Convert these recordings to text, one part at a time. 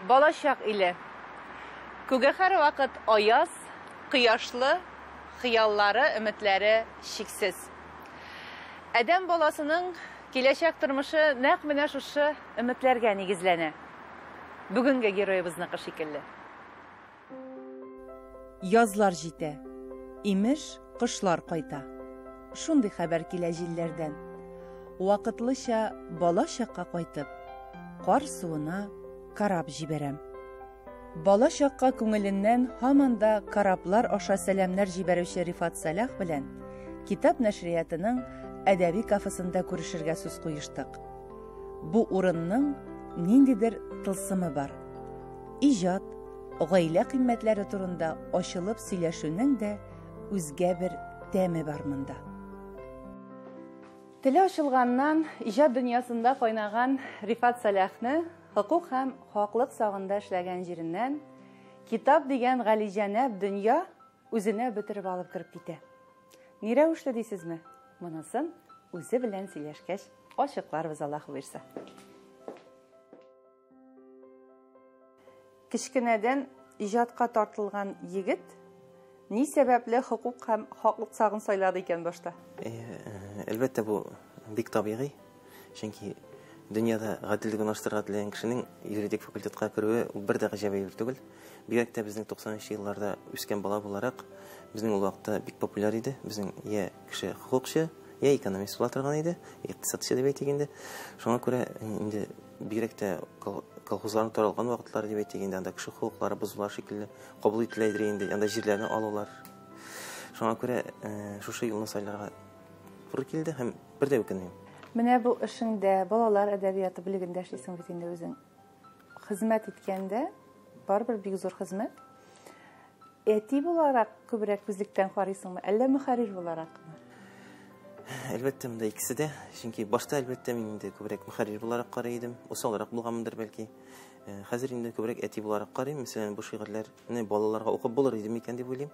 Балачак иле. Күге һәрвакыт аяз, кояшлы, хыяллары, өметләре чиксез. Адәм баласының киләчәк тормышы нәкъ менә шушы өметләргә нигезләнә. Бүгенге героебызныкы шикелле. Язлар җитә. Имеш, кошлар кайта. Шундый хәбәр килә җилләрдән. Вакытлыча балачакка кайтып, кар суына кораб җибәрәм. Балачакка күңеленнән һаман да кораблар аша сәламнәр җибәрүче Рифат Сәлах белән Китап нәшриятының әдәби кафесында күрешергә сүз куештык. Бу урынның ниндидер тылсымы бар. Иҗат, гаилә кыйммәтләре турында ачылып сөйләшүнең дә үзгә бер тәме бар монда. Теле ачылганнан иҗат дөньясында кайнаган Рифат Сәлахны хокук һәм хаклык сагында эшләгән җиреннән китап дигән галиҗәнәп дөнья үзенә бөтереп алып кереп китә. Ни рәвешле дисезме? Монысын үзе белән сөйләшкәч ачыкларбыз, Аллаһ боерса. Кечкенәдән иҗатка тартылган егет ни сәбәпле хокук һәм хаклык сагын сайлады икән башта? Әлбәттә, бу бик табигый. Чөнки дөньяда гаделлек урнаштырырга теләгән кешенең юридик факультетка керүе ул бер дә гаҗәп әйбер түгел. Бигрәк тә безнең 90 елларда үскән бала буларак, безнең ул вакытта бик популяр иде. Безнең я кеше хокукчы, я экономист була торган иде, икътисадчы дип әйтик инде. Шуңа күрә инде бигрәк тә колхозларның таралган вакытлары дип әйтик инде, анда кеше хокуклары бозыла шикелле кабул ителә иде инде, анда җирләрне алулар. Шуңа күрә шушы юлны сайларга туры килде һәм бер дә үкенмим. Менә бу эшеңдә балалар әдәбияты бүлегендә эшлисең бит инде үзең. Хезмәт иткәндә барыбер бик зур хезмәт. Әти буларак күбрәк күзлектән карыйсыңмы, әллә мөхәррир буларакмы? Әлбәттә, монда икесе дә. Чөнки башта, әлбәттә, мин инде күбрәк мөхәррир буларак карый идем. Усалрак булганмындыр бәлки. Хәзер инде күбрәк әти буларак карыйм. Мәсәлән, бу шигырьләрне балаларга укып булыр иде микән дип уйлыйм.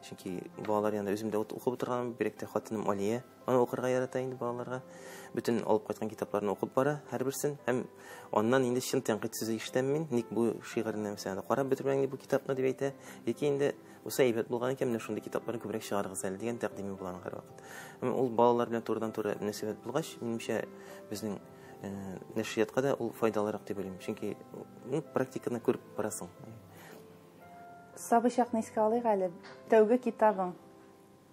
Чөнки балалар янында үзем дә укып утырганым, бигрәк тә хатыным Алия аны укырга ярата инде балаларга. Бөтен алып кайткан китапларны укып бара һәрберсен һәм аннан инде чын тәнкыйть сүзе ишетәм мин. Ник бу шигырьне мәсәлән карап бетермәдең бу китапны дип әйтә. Яки инде булса әйбәт булган икән, менә шундый китапларны күбрәк чыгарыгыз әле дигән тәкъдиме була аның һәрвакыт. Һәм ул балалар белән турыдан-туры мөнәсәбәт булгач, минемчә, безнең нәшриятка да ул файдалырак дип уйлыйм. Чөнки практиканы күреп барасың. Сабый чакны искә алыйк әле. Тәүге китабың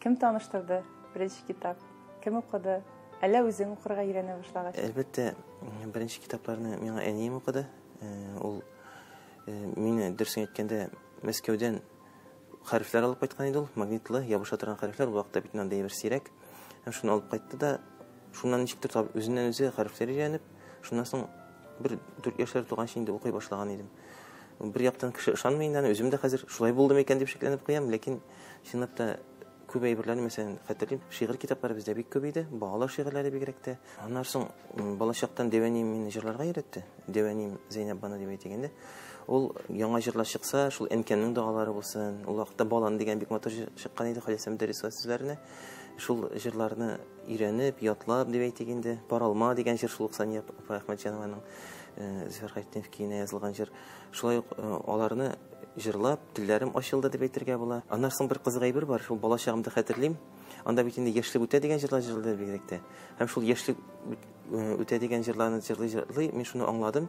кем таныштырды? Беренче китап кем укыды? Әллә үзең укырга өйрәнә башлагач? Әлбәттә, беренче китапларны миңа әнием укыды. Ул мине, дөресен әйткәндә, Мәскәүдән хәрефләр алып кайткан иде ул, магнитлы, ябыша торган хәрефләр, ул вакытта бит андый әйбер сирәк. Һәм шуны алып кайтты да, шуннан ничектер табып, үзеннән үзе хәрефләр өйрәнеп, шуннан соң бер 4 яшьләр тулганчы инде укый башлаган идем. Бер яктан кеше ышанмый инде аны, үзем дә хәзер шулай булдымы икән дип шикләнеп куям, ләкин чынлап та күп әйберләрне, мәсәлән, хәтерлим, шигырь китаплары бездә бик күп иде, балалар шигырьләре бигрәк тә. Аннан соң балачактан дәү әнием мине җырларга өйрәтте. Дәү әнием Зәйнәп Бана дип әйтик инде. Ул яңа җырлар чыкса, шул әнкәмнең догалары булсын. Ул вакытта Балан дигән бик матур җыр чыккан иде Халисә Мөдәррисова сүзләренә. Шул җырларны өйрәнеп, ятлап дип әйтик инде. Паралма дигән җыр шул ук Сания апа Әхмәтҗанованың Зөфәр Хәйретдинов көенә язылган җыр. Шулай ук аларны җырлап, телләрем ачылды дип әйтергә була. Аннан соң бер кызык әйбер бар, шул бала чагымда хәтерлим. Анда бит инде яшьлек үтә дигән җырлар җырлады бигрәк тә. Һәм шул яшьлек үтә дигән җырларны җырлый-җырлый мин шуны аңладым.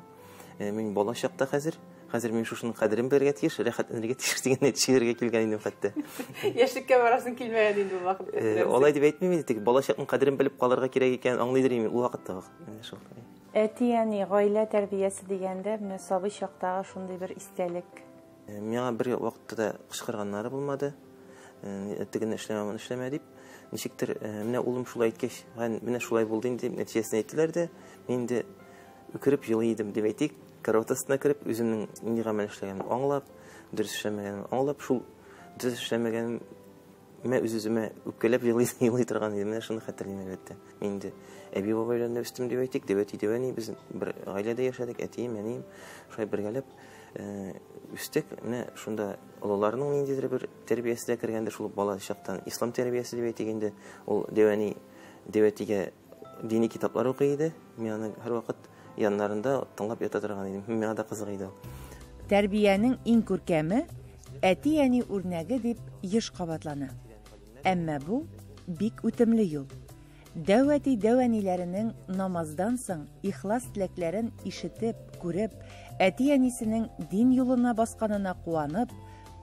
Мин бала чакта хәзер, хәзер мин шушының кадерен белергә тиеш, рәхәтләнергә тиеш дигән нәтиҗәләргә килгән идем хәтта. Яшьлеккә барасың килмәгән инде ул вакытта. Алай дип әйтмим инде, тик бала чакның кадерен белеп калырга кирәк икәнен аңлыйдыр идем ул вакытта ук. Менә шул. Әти-әни, гаилә тәрбиясе дигәндә, менә сабый чактагы шундый бер истәлек. Миңа бер вакытта да кычкырганнары булмады. Тегене эшләмә, моны эшләмә дип. Ничектер, менә улым шулай әйткәч, менә шулай булды инде, нәтиҗәсен әйттеләр дә, мин инде үкереп елый идем дип әйтик, карават астына кереп, үземнең нинди гамәл эшләгәнемне аңлап, дөрес эшләмәгәнемне аңлап, шул дөрес эшләмәгәнем Мә үз-үземә үпкәләп елый, елый торган идем. Менә шуны хәтерлим, әлбәттә. Мин инде әби-бабай белән дә үстем дип әйтик, дәү әти, дәү әни, без бер гаиләдә яшәдек, әтием, әнием, шулай бергәләп үстек. Менә шунда олыларның ниндидер бер тәрбиясе дә кергәндер, шул бала чактан ислам тәрбиясе дип әйтик инде. Ул дәү әни, дәү әтигә дини китаплар укый иде. Мин аны һәрвакыт яннарында тыңлап ята торган идем. Миңа да кызык иде ул. Тәрбиянең иң күркәме әти-әни үрнәге дип еш кабатлана. Әмма бу бик үтемле юл. Дәү әти дәү әниләренең намаздан соң ихлас теләкләрен ишетеп, күреп, әти-әнисенең дин юлына басканына куанып,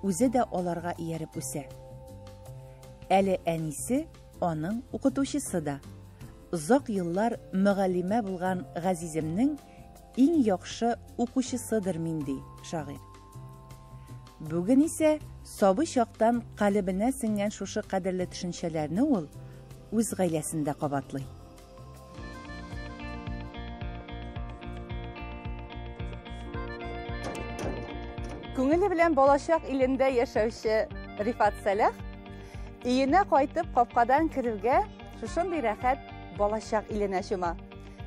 үзе дә аларга ияреп үсә. Әле әнисе аның укытучысы да. Озак еллар мөгаллимә булган газиземнең иң яхшы укучысыдыр мин, ди шагыйрь. Бүген исә сабый чактан калебенә сеңгән шушы кадерле төшенчәләрне ул үз гаиләсендә кабатлый. Күңеле белән балачак илендә яшәүче Рифат Сәлах өенә кайтып капкадан керүгә шушындый рәхәт балачак иленә чума.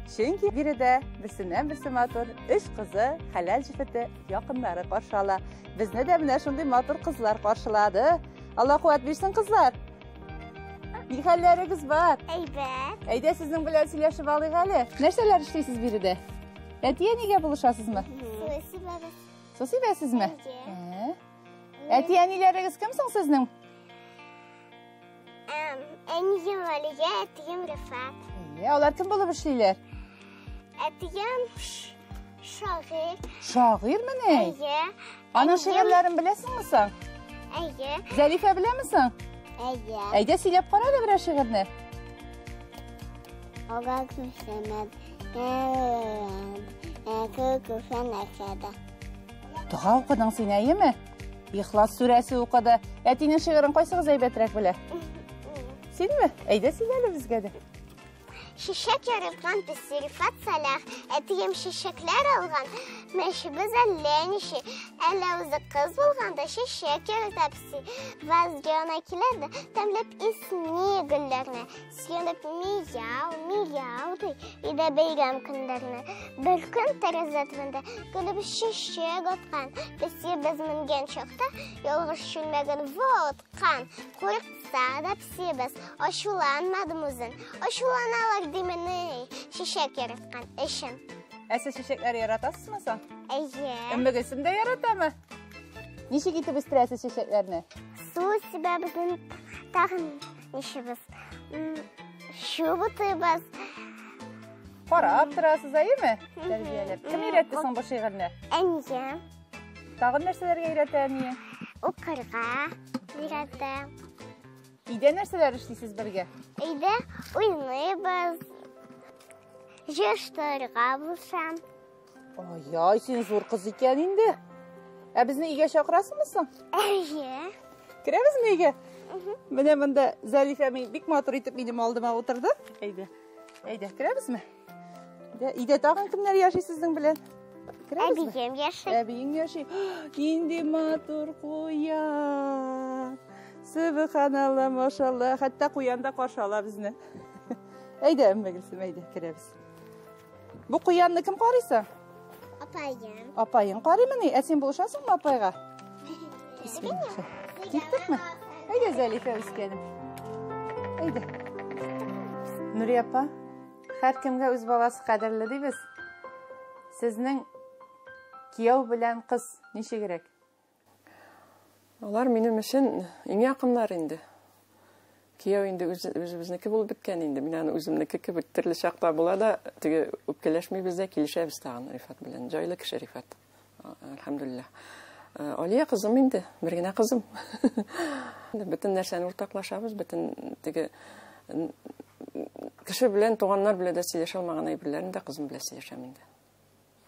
Чөнки биредә берсеннән берсе матур өч кызы, хәләл җефете, якыннары каршы ала. Безне дә менә шундый матур кызлар каршылады. Алла куәт бирсен, кызлар. Ни хәлләрегез бар? Әйбәт. Әйдә сезнең белән сөйләшеп алыйк әле. Нәрсәләр эшлисез биредә? Әти-әнигә булышасызмы? Су сибәбез. Су сибәсезме? Әйе. Әти-әниләрегез кем соң сезнең? Әнием Алия, әтием Рифат. Әйе, алар кем булып эшлиләр? Әтием шагыйрь. Шагыйрьмени? Әйе. Аның шигырьләрен беләсеңме соң? Әйе. Зәлифә беләме соң? Әйе. Әйдә сөйләп кара әле берәр шигырьне. Ага күсәмәд. Дога укыдың син, әйеме? Ихлас сүрәсе укыды. Әтинең шигырен кайсыгыз әйбәтрәк белә? Синме? Әйдә сөйлә әле безгә дә. Чәчәк яраткан песи Рифат Сәлах, әтием чәчәкләр алган, мәчебез әллә ничә, әллә үзе кыз булганда чәчәк ярата песи. Вазгена килә дә тәмләп исни гөлләрне, сөенеп мияу, мияу ди, өйдә бәйрәм көннәрне. Бер көн тәрәзә төбендә көлеп чәчәк аткан, песи без менгән чакта ялгыш чүлмәген ваткан. Курыкса да песибез, ачуланмадым үзен, ачуланалар димени, чәчәк яраткан өчен. Ә сез чәчәкләр яратасызмы соң? Әйе. Өммегөлсем дә яратамы? Ничек итеп үстерәсез чәчәкләрне? Су сибәбез, тагын ничебез? Чүп утыйбыз. Карап торасыз, әйеме? Тәрбияләп. Кем өйрәтте соң бу шигырьне? Әнием. Тагын нәрсәләргә өйрәтә әниең? Укырга өйрәтә. Өйдә нәрсәләр эшлисез бергә? Өйдә уйныйбыз. Җыештырырга булышам. Ай-яй, син зур кыз икән инде. Ә безне өйгә чакырасыңмы соң? Әйе. Керәбезме өйгә? Менә монда Зәлифә бик матур итеп минем алдыма утырды. Әйдә. Әйдә, керәбезме? Өйдә тагын кемнәр яши сезнең белән? Керәбезме? Әбием яши. Әбиең яши. Нинди матур куян. Сөбханалла, машалла. Хәтта куян да каршы ала безне. Әйдә, Өммегөлсем, әйдә, керәбез. Бу куянны кем карый соң? Апаем. Апаең карыймыни? Ә син булышасыңмы апайга? Киттекме? Әйдә, Зәлифә үскәнем. Әйдә. Нурия апа, һәркемгә үз баласы кадерле дибез. Сезнең кияү белән кыз ничегрәк? Алар минем өчен иң якыннар инде. Кияү инде үзебезнеке булып беткән инде. Мин аны үземнеке кебек төрле чакта була да, теге үпкәләшмибез дә, килешәбез тагын Рифат белән. Җайлы кеше Рифат. Әлхәмдүлилләһ. Алия кызым инде, бер генә кызым. Бөтен нәрсәне уртаклашабыз, бөтен теге кеше белән, туганнар белән дә сөйләшә алмаган әйберләрне дә кызым белән сөйләшәм инде.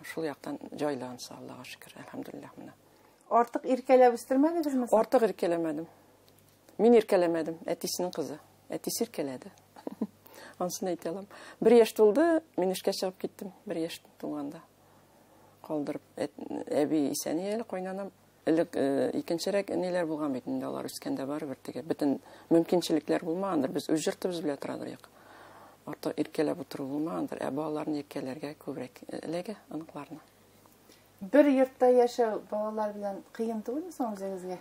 Шул яктан җайлы ансы, Аллага шөкер, әлхәмдүлилләһ менә. Артык иркәләп үстермәдегезме соң? Артык иркәләмәдем. Мин иркәләмәдем, әтисенең кызы. Әтисе иркәләде. Ансын әйтә алам. Бер яшь тулды, мин эшкә чыгып киттем, бер яшь тулганда. Калдырып, әби исән әле, кайнанам. Элек икенчерәк ниләр булган бит инде, алар үскәндә барыбер теге бөтен мөмкинчелекләр булмагандыр. Без үз йортыбыз белән торадыр юк. Артык иркәләп утыру булмагандыр, ә балаларны иркәләргә күбрәк эләгә, оныкларны. Бер йортта яшәү балалар белән кыен түгелме соң үзегезгә?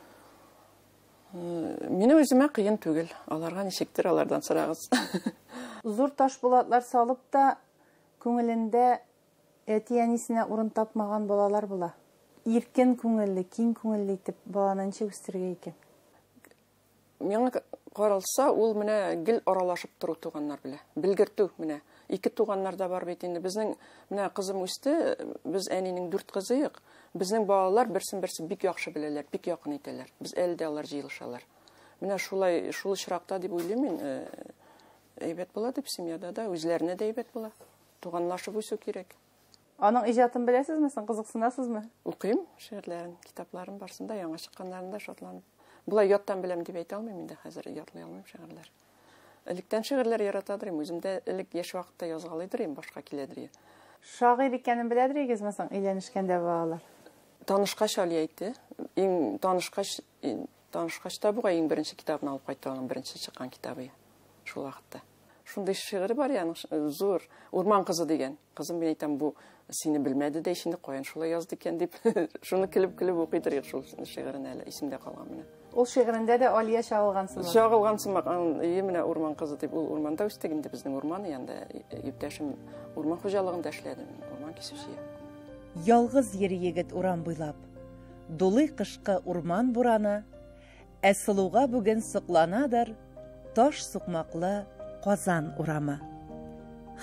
Минем үземә кыен түгел. Аларга ничектер, алардан сорагыз. Зур таш булатлар салып та күңелендә әти-әнисенә урын тапмаган балалар була. Иркен күңелле, киң күңелле итеп баланы ничек үстерергә икән? Миңа каралса, ул менә гел аралашып тору туганнар белән. Белгертү менә. Ике туганнар да бар бит инде. Безнең менә кызым үсте, без әнинең 4 кызыйк. Безнең балалар берсен-берсе бик яхшы беләләр, бик якын итәләр. Без әле дә алар җыелышалар. Менә шулай, шул очракта дип уйлыйм мин, әйбәт була дип семьяда да, үзләренә дә әйбәт була. Туганлашып үсү кирәк. Аның иҗатын беләсезме соң, кызыксынасызмы? Укыйм шигырьләрен, китапларын барсын да, яңа чыкканнарын да шатланып. Болай яттан беләм дип әйтә алмыйм инде хәзер, ятлый алмыйм шигырьләр. Электән шигырьләр яратадыр идем, үзем дә элек яшь вакытта язгалыйдыр идем, башка киләдер. Шагыйрь икәнен беләдер идегезме соң, өйләнешкәндә балалар? Танышкач Алия әйтте. Иң танышкач, танышкач та бугай иң беренче китабын алып кайтты, аның беренче чыккан китабы шул вакытта. Шундый шигыре бар яның зур, Урман кызы дигән. Кызым мин әйтәм, бу сине белмәде дә, инде каян шулай язды икән дип. Шуны көлеп-көлеп укыйдыр идек шул шигырен әле, исемдә калган менә. Ул шигырендә дә Алия чагылган сыман. Чагылган сыман, аның өе менә Урман кызы дип, ул урманда үстек инде, безнең урман янында. Иптәшем урман хуҗалыгында эшләде, урман кисүче. Ялгыз йөри егет урам буйлап. Дулый кышкы урман бураны, ә сылуга бүген сокланадыр таш сукмаклы Казан урамы.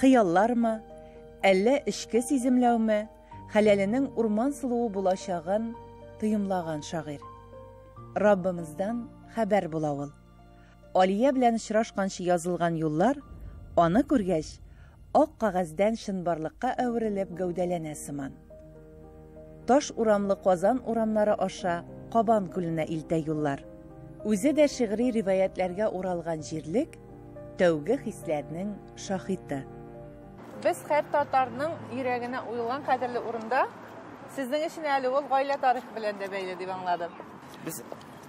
Хыяллармы, әллә эчке сиземләүме, хәләленең урман сылуы булачагын тоемлаган шагыйрь. Раббымыздан хәбәр була ул. Алия белән очрашканчы язылган юллар, аны күргәч, ак кәгазьдән чынбарлыкка әверелеп гәүдәләнә сыман. Таш урамлы Казан урамнары аша Кабан күленә илтә юллар. Үзе дә шигъри риваятләргә уралган җирлек, тәүге хисләрнең шаһиты. Без һәр татарның йөрәгенә уелган кадерле урында. Сезнең өчен әле ул гаилә тарихы белән дә бәйле дип аңладым. Без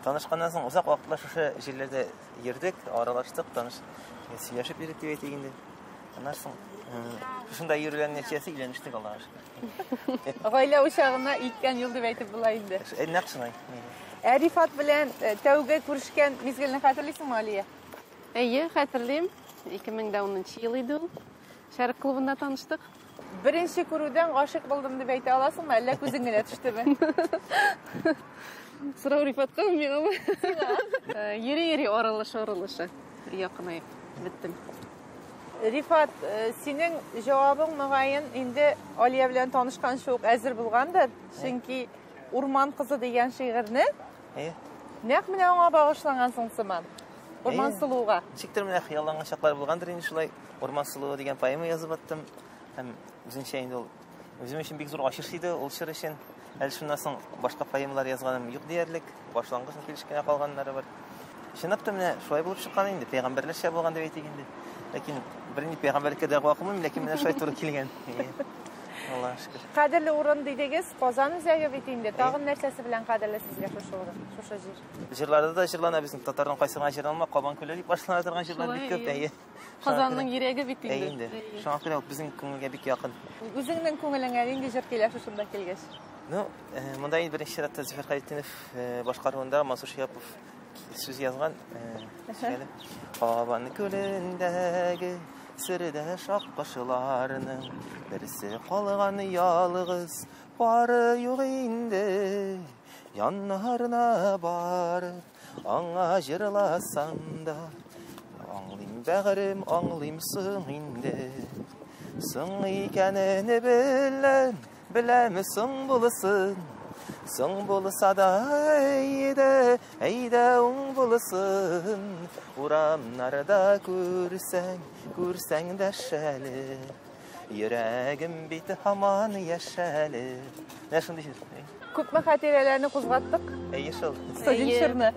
танышканнан соң озак вакытлар шушы җирләрдә йөрдек, аралаштык, таныш, сөйләшеп йөрдек дип әйтик инде. Аннан соң шушында йөргән нәтиҗәсе өйләнештек, Аллага шөкер. Гаилә учагына илткән юл дип әйтеп була инде. Нәкъ шулай. Ә Рифат белән тәүге күрешкән мизгелне хәтерлисеңме, Алия? Әйе, хәтерлим. Ике мең дә унынчы ел иде ул. Шәрык клубында таныштык. Беренче күрүдән гашыйк булдым дип әйтә аласыңмы, әллә күзең генә төштеме? Сорау Рифатка, миңамы? Йөри-йөри аралаша, аралаша. Якынаеп беттем. Рифат, синең җавабың мөгаен инде Алия белән танышканчы ук әзер булгандыр. Чөнки Урман кызы дигән шигырьне нәкъ менә аңа багышлангансың сыман. Урман сылуга. Ничектер менә хыялланган чаклар булгандыр инде шулай. Урман сылуы дигән поэма язып аттым. Һәм үзенчә инде ул үзем өчен бик зур ачыш иде ул чор өчен. Әле шуннан соң башка поэмалар язганым юк диярлек. Башлангыч килеш кенә калганнары бар. Чынлап та менә шулай булып чыккан инде, пәйгамбәрләрчә булган дип әйтик инде. Ләкин бернинди пәйгамбәрлеккә дәгъва кылмыйм, ләкин менә шулай туры килгән. Аллаһ шөкер. Кадерле урын дидегез, Казан үзәге бит инде. Тагын нәрсәсе белән кадерле сезгә шушы урын, шушы җир? Җырларда да җырлана безнең татарның кайсы гына җырын алма, Кабан күле дип башлана торган җырлар бик күп, әйе. Казанның йөрәге бит инде. Әйе инде. Шуңа күрә ул безнең күңелгә бик якын. Үзеңнең күңелеңә нинди җыр килә шушында килгәч? Монда инде беренче чиратта Зөфәр Хәйретдинов башкаруында Мансур Шиһапов сүз язган, сөйләде. Кабан күлендәге сердәш аккошларның берсе калган ялгыз, пары юк инде. Яннарына барып, аңа җырласам да, аңлыйм бәгырем, аңлыйм соң инде. Соң икәнен беләм, беләм соң булсын. Соң булса да әйдә, әйдә уң булсын. Урамнарда күрсәң, күрсәң дә шәле. Йөрәгем бит һаман яшәле. Менә шундый җыр. Күпме хатирәләрне кузгаттык? Әйе шул. Студент чорны.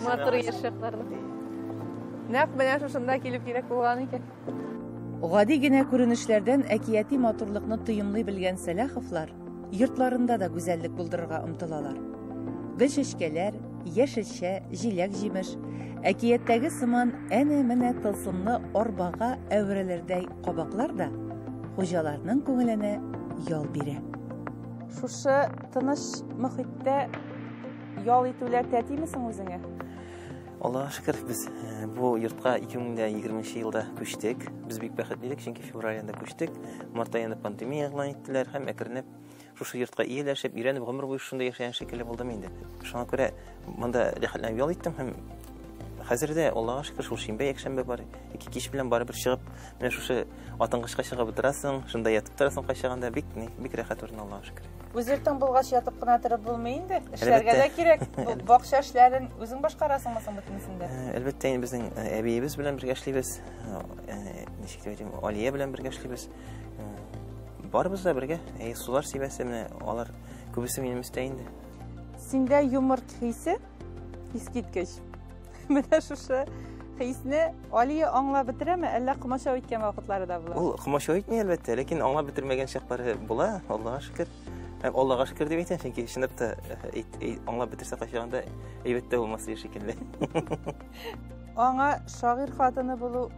Матур яшәкләрне. Нәкъ менә шушында килеп кирәк булган икән. Гади генә күренешләрдән әкияти матурлыкны тоемлый белгән Сәлаховлар йортларында да гүзәллек булдырырга омтылалар. Гөлчәчкәләр, яшелчә, җиләк-җимеш, әкияттәге сыман әнә-менә тылсымлы арбага әверелердәй кабаклар да хуҗаларның күңеленә ял бирә. Шушы тыныч мөхиттә ял итүләр тәтиме соң үзеңә? Аллаһка шөкер, без бу йортка ике мең дә егерменче елда күчтек. Без бик бәхетле идек, чөнки февраль аенда күчтек. Март аенда пандемия игълан иттеләр һәм әкренләп шушы йортка ияләшеп, өйрәнеп, гомер буе шушында яшәгән шикелле булдым инде. Шуңа күрә монда рәхәтләнеп ял иттем һәм хәзер дә, Аллага шөкер, шул шимбә, якшәмбе бар. Ике кич белән барыбер чыгып, менә шушы атынгычка чыгып утырасың, шунда ятып торасың кайчагында, бик, бик рәхәт урын, Аллага шөкер. Үз йортың булгач, ятып кына торып булмый инде. Эшләргә дә кирәк. Бу бакча эшләрен үзең башкарасыңмы соң бөтенесен дә? Әлбәттә, инде безнең әбиебез белән бергә эшлибез. Ничек дип әйтим, Алия белән бергә эшлибез. Барыбыз да бергә. Әй, сулар сибәсе, менә алар күбесе минем өстә инде. Синдә юмор хисе искиткеч. Менә шушы хисне Алия аңлап бетерәме, әллә комачау иткән вакытлары да була? Ул комачау итми, әлбәттә, ләкин аңлап бетермәгән чаклары була, Аллага шөкер. Һәм Аллага шөкер дип әйтәм, чөнки чынлап та аңлап бетерсә кайчагында әйбәт тә булмас иде шикелле. Аңа шагыйрь хатыны булу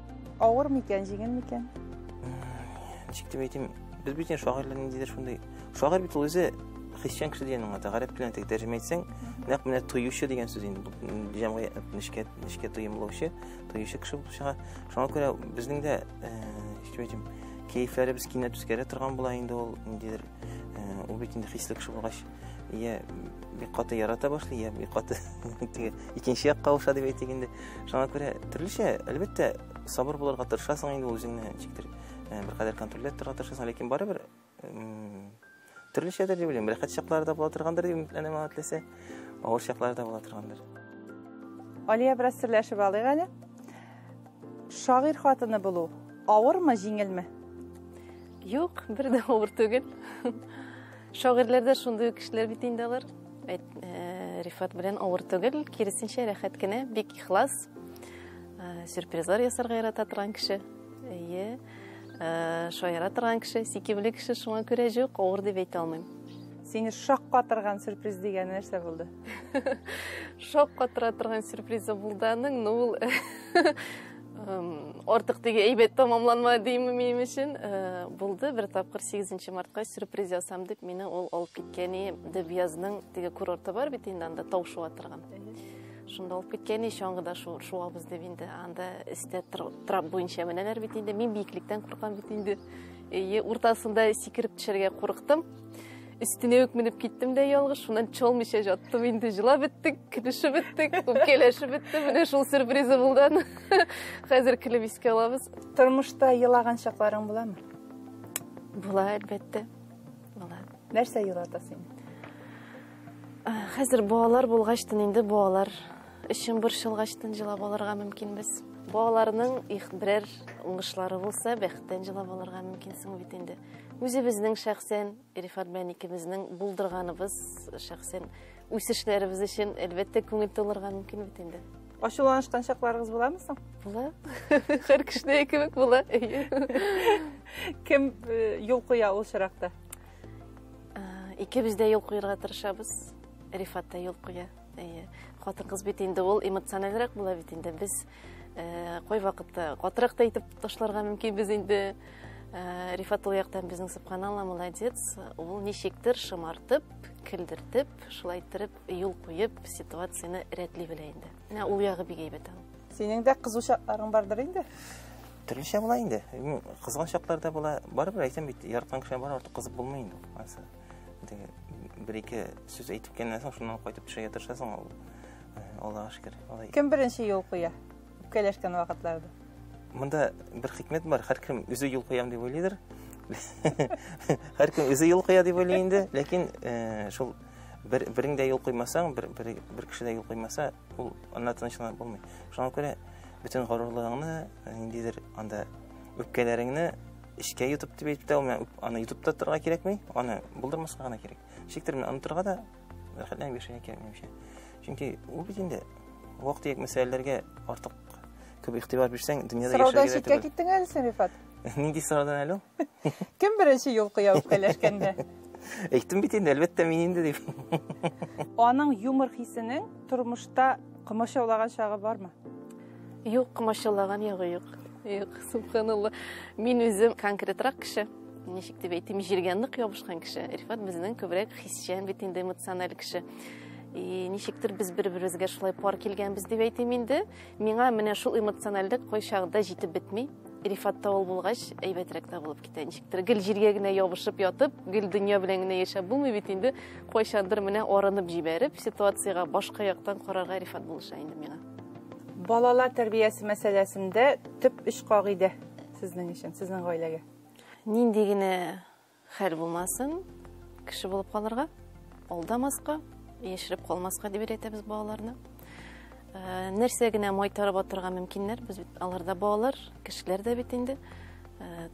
авыр микән, җиңел микән? Ничек дип әйтим, без бит инде шагыйрьләр ниндидер шундый. Шагыйрь бит ул үзе хисчән кеше дигән аңлата. Гарәп теленә тек тәрҗемә итсәң, нәкъ менә тоючы дигән сүз инде. Бу җәмгыять нечкә, нечкә тоемлаучы, тоючы кеше булып чыга. Шуңа күрә безнең дә, ничек дип әйтим, кәефләребез кинәт үзгәрә торган була инде ул, ниндидер, ул бит инде хисле кеше булгач, я бик каты ярата башлый, я бик каты теге икенче якка авыша дип әйтик инде. Шуңа күрә төрлечә, әлбәттә, сабыр булырга тырышасың инде ул үзеңне ничектер, беркадәр контрольдә тотарга тырышасың, ләкин барыбер, төрлечәдер дип уйлыйм. Рәхәт чаклары да була торгандыр дип өметләнәм, Алла теләсә. Авыр чаклары да була торгандыр. Алия, бераз серләшеп алыйк әле. Шагыйрь хатыны булу авырмы, җиңелме? Юк, бер дә авыр түгел. Шагыйрьләр дә шундый ук кешеләр бит инде алар. Рифат белән авыр түгел, киресенчә рәхәт кенә, бик ихлас. Сюрпризлар ясарга ярата торган кеше. Әйе. Шаяра торган кеше, сикемле кеше, шуңа күрә юк, авыр дип әйтә алмыйм. Сине шаккатырган сюрприз дигән нәрсә булды? Шаккатыра торган сюрпризы булды аның, но ул артык теге әйбәт тәмамланмады димме минем өчен. Булды бер тапкыр 8 мартка сюрприз ясам дип мине ул алып киткән Дөбъязның теге курорты бар бит инде, анда тау шуа торган. Шунда алып киткән, чаңгыда шуабыз дип инде, анда өстә трап буенча менәләр бит инде. Мин биеклектән куркам бит инде. Әйе, уртасында сикереп төшәргә курыктым. Өстенә үк менеп киттем дә ялгыш, шуннан чалмыйча жаттым инде, җылап беттек, көлешеп беттек, үпкәләшеп беттек. Менә шул сюрпризы булды аның. Хәзер көлеп искә алабыз. Тормышта елаган чакларың буламы? Була, әлбәттә. Була. Нәрсә елата сине? Хәзер балалар булгачтын инде, балалар өчен борчылгачтын җылап алырга мөмкинбез. Балаларның берәр уңышлары булса, бәхеттән җылап алырга мөмкинсең бит инде. Үзебезнең шәхсән, Рифат белән икебезнең булдырганыбыз, шәхсән үсешләребез өчен, әлбәттә, күңел тулырга мөмкин бит инде. Ачуланышкан чакларыгыз буламы соң? Була. Һәр кешедә кебек була. Кем юл куя ул чиракта? Икебез дә юл куярга тырышабыз. Рифат та юл куя. Әйе. Хатын-кыз бит инде ул эмоциональрәк була бит инде. Без кай вакытта катырак та итеп ташларга мөмкин без инде. Рифат ул яктан безнең субханалла, молодец. Ул ничектер шымартып, көлдертеп, шулай иттереп юл куеп, ситуацияне рәтли белә инде. Менә ул ягы бик әйбәт аның. Синең дә кызу чакларың бардыр инде? Төрлечә була инде. Кызган чаклар да була. Барыбер әйтәм бит, яраткан кешегә барыбер артык кызып булмый инде. Ансы теге бер-ике сүз әйтеп киткәннән соң, шуннан кайтып төшәргә тырышасың, ул Аллага шөкер. Алай. Кем беренче юл куя? Үпкәләшкән вакытларда. Монда бер хикмәт бар. Һәркем үзе юл куям дип уйлыйдыр. Һәркем үзе юл куя дип уйлый инде, ләкин шул берең дә юл куймасаң, бер кеше дә юл куймаса, ул анда тынычланып булмый. Шуңа күрә бөтен горурлыгыңны, ниндидер анда үпкәләреңне эчкә йотып дип әйтеп тә булмый, аны йотып та торырга кирәкми, аны булдырмаска гына кирәк. Ничектер менә онытырга да рәхәтләнеп яшәргә кирәк минемчә. Чөнки ул бит инде вак-төяк мәсьәләләргә артык күп игътибар бирсәң, дөньяда Сораудан яшәргә дә читкә түгел. киттең әле син, Рифат. Нинди сораудан әле ул? Кем беренче юл куя үпкәләшкәндә? Әйттем бит инде, әлбәттә, мин инде дип. Аның юмор хисенең тормышта комачаулаган чагы бармы? Юк, комачаулаган ягы юк. Юк, субханалла. Мин үзем конкретрак кеше. Ничек дип әйтим, җиргә нык ябышкан кеше. Рифат безнең күбрәк хисчән бит инде, эмоциональ кеше. И ничектер без бер-беребезгә шулай пар килгәнбез дип әйтим инде. Миңа менә шул эмоциональлек кайчагында җитеп бетми. Рифат та ул булгач, әйбәтрәк тә булып китә. Ничектер гел җиргә генә ябышып ятып, гел дөнья белән генә яшәп булмый бит инде. Кайчандыр менә арынып җибәреп, ситуациягә башка яктан карарга Рифат булыша инде миңа. Балалар тәрбиясе мәсьәләсендә төп өч кагыйдә сезнең өчен, сезнең гаиләгә. Нинди генә хәл булмасын, кеше булып калырга, алдамаска, яшереп калмаска дип өйрәтәбез балаларны. Нәрсә генә майтарып атырга мөмкиннәр, без бит алар да балалар, кешеләр дә бит инде.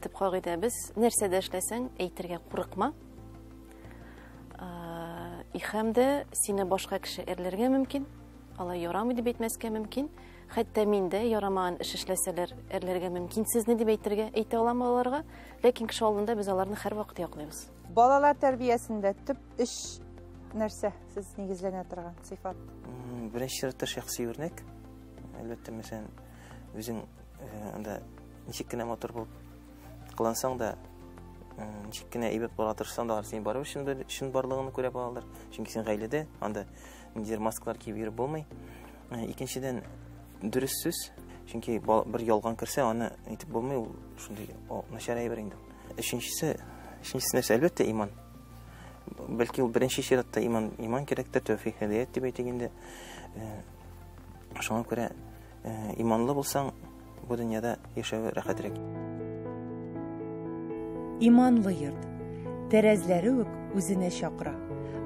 Төп кагыйдәбез, нәрсә дә эшләсәң, әйтергә курыкма. Һәм дә сине башка кеше әрләргә мөмкин, алай ярамый дип әйтмәскә мөмкин. Хәтта мин дә ярамаган эш эшләсәләр, әрләргә мөмкин сезне дип әйтергә, әйтә алам аларга. Ләкин кеше алдында без аларны һәрвакыт яклыйбыз. Балалар тәрбиясендә төп өч нәрсә сез нигезләнә торган сыйфат? Беренче чиратта шәхси үрнәк. Әлбәттә, мәсәлән, үзең анда ничек кенә матур булып кылансаң да, ничек кенә әйбәт булырга тырышсаң да, алар синең барыбер чын барлыгыңны күрә алалар. Чөнки син гаиләдә, анда ниндидер маскалар киеп йөреп булмый. Икенчедән, дөрес сүз, чөнки бер ялган керсә, аны әйтеп булмый, ул шундый начар әйбер инде. Өченчесе нәрсә, әлбәттә, иман. Бәлки ул беренче чиратта иман кирәктер, тәүфик һидәят дип әйтик инде. Шуңа күрә иманлы булсаң, бу дөньяда яшәве рәхәтрәк. Иманлы йорт. Тәрәзләре үк үзенә чакыра.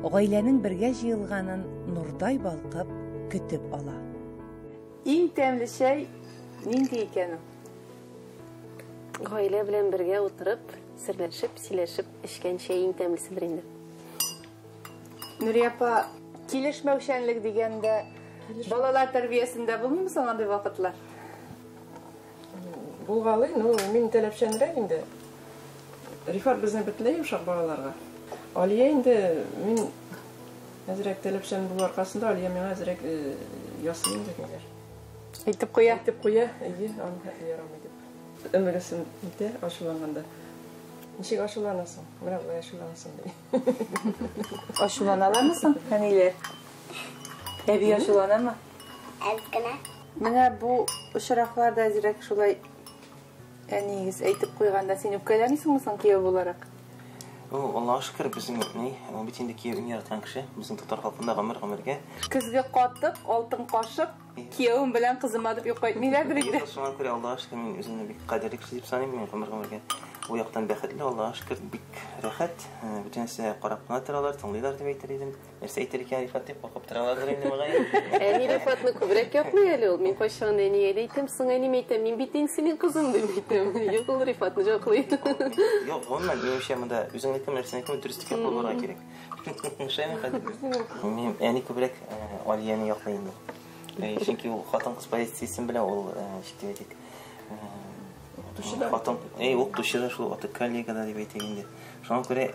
Гаиләнең бергә җыелганын нурдай балкып көтеп ала. Иң тәмле чәй нинди икән ул? Гаилә белән бергә утырып, серләшеп, сөйләшеп эчкән чәй иң тәмлеседер инде. Нурия апа, килешмәүчәнлек дигәндә балалар тәрбиясендә булмыймы соң андый вакытлар? Булгалый, ну, мин таләпчәнрәк инде. Рифат безне бөтенләй йомшак балаларга. Алия инде мин әзрәк таләпчән булу аркасында Алия миңа әзрәк ясый инде ниләр. Әйтеп куя. Әйтеп куя, әйе, аны ярамый дип. Өмгесен итә ачуланганда. Ничек ачуланасың? Менә болай ачуланасың ди. Ачуланалармы соң, әниләр? Әби ачуланамы? Әз генә. Менә бу очракларда әзрәк шулай әниегез әйтеп куйганда син үпкәләмисеңме соң кияү буларак? Аллаһка шөкер, безнең ни, ул бит инде кияүне яраткан кеше, безнең татар халкында гомер-гомергә. Көзге катык, алтын кашык, киявем белән кызыма дип юк әйтмиләрдер инде. Шуңа күрә Аллаһка шөкер, мин үземне бик кадерле кеше дип саныйм, мин гомер-гомергә бу яктан бәхетле, Аллаһка шөкер, бик рәхәт. Бөтен нәрсә карап кына торалар, тыңлыйлар дип әйтер идем. Нәрсә әйтер икән Рифат дип куркып торалардыр инде мөгаен. Әни Рифатны күбрәк яклый әле ул. Мин кайчан әнигә дә әйтәм, соң әнием әйтәм, мин бит инде синең кызың дип әйтәм. Юк, ул Рифатны яклый. Юк, гомумән, минемчә, монда үзеңнеке нәрсәнеке дөреслеккә кул барырга кирәк. Шәйме хәзер? Мин әни күбрәк Алияне яклый инде. Чөнки ул хатын-кыз позициясен белә, ул ничек дип әйтик, хатын, укытучы да шул, аты коллега да дип әйтик инде. Шуңа күрә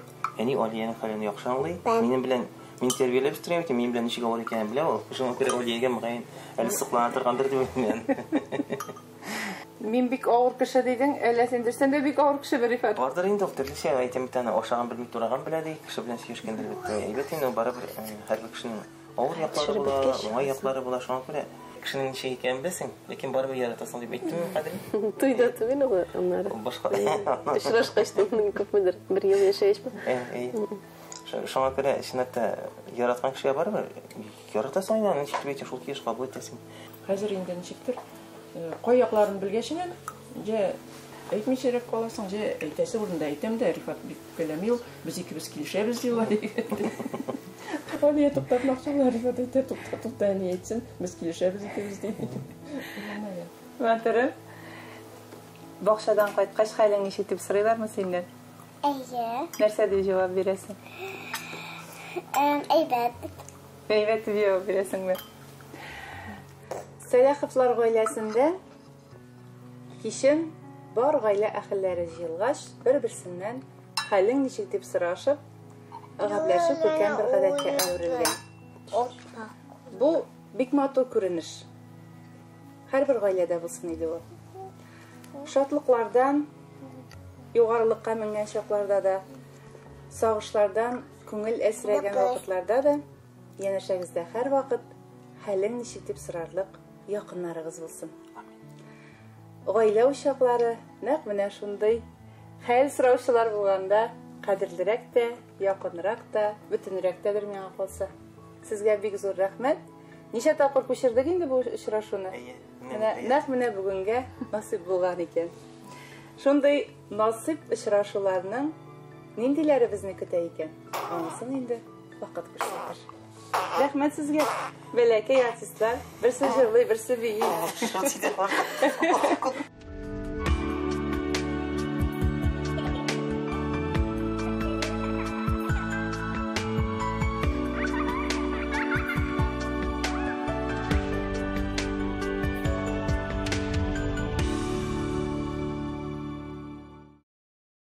әни Алиянең хәлен яхшы аңлый. Минем белән мин тәрбияләп үстерәм икән, минем белән ничек авыр икәнен белә ул. Шуңа күрә Алиягә мөгаен әле соклана торгандыр дип уйлыйм. Мин бик авыр кеше дидең, әллә син дөрестән дә бик авыр кеше бер, Рифат? Бардыр инде ул төрлечә, әйтәм бит аны, ашаган белми, тураган белә ди, кеше белән сөйләшкәндә әлбәттә. Әйбәт инде ул, барыбер һәрбер кешенең авыр яклары була, уңай яклары була, шуңа күрә кешенең ничек икәнен беләсең, ләкин барыбер яратасың дип әйттем мин хәзер. Туйда түгел ул аннары. Башка. Очрашкач та күпмедер бер ел яшәгәчме? Шуңа күрә чынлап та яраткан кешегә барыбер яратасың инде, ничек дип әйтим, шул килеш кабул итәсең. Хәзер инде ничектер, кай якларын белгәченнән, җә әйтмичәрәк каласың, җә әйтәсе урында әйтәм дә, Рифат бик үпкәләми ул, без икебез килешәбез ди ул. Алия туктатмакчы була, Рифат әйтә, тукта, тукта, әни әйтсен, без килешәбез икебез ди. Матурым, бакчадан кайткач хәлең ничек дип сорыйлармы синнән? Әйе. Нәрсә дип җавап бирәсең? Әйбәт. Әйбәт дип җавап бирәсеңме? Сәлаховлар гаиләсендә кичен бар гаилә әһелләре җыелгач, бер-берсеннән хәлең ничек дип сорашып, гәпләшеп күркәм бер гадәткә әверелгән. Бу бик матур күренеш. Һәрбер гаиләдә булсын иде ул. Шатлыклардан, югарылыкка менгән чакларда да, сагышлардан күңел әсрәгән вакытларда да янәшәгездә һәрвакыт хәлең ничек дип сорарлык якыннарыгыз булсын. Гаилә учаклары нәкъ менә шундый хәл сораучылар булганда кадерлерәк тә, якынрак та, бөтенрәк тәдер миңа калса. Сезгә бик зур рәхмәт. Ничә тапкыр күчердек инде бу очрашуны? Әйе. Менә нәкъ менә бүгенгә насыйп булган икән. Шундый насыйп очрашуларның ниндиләре безне көтә икән? Анысын инде вакыт күрсәтер. Рәхмәт сезгә, бәләкәй артистлар. Берсе җырлый, берсе бии.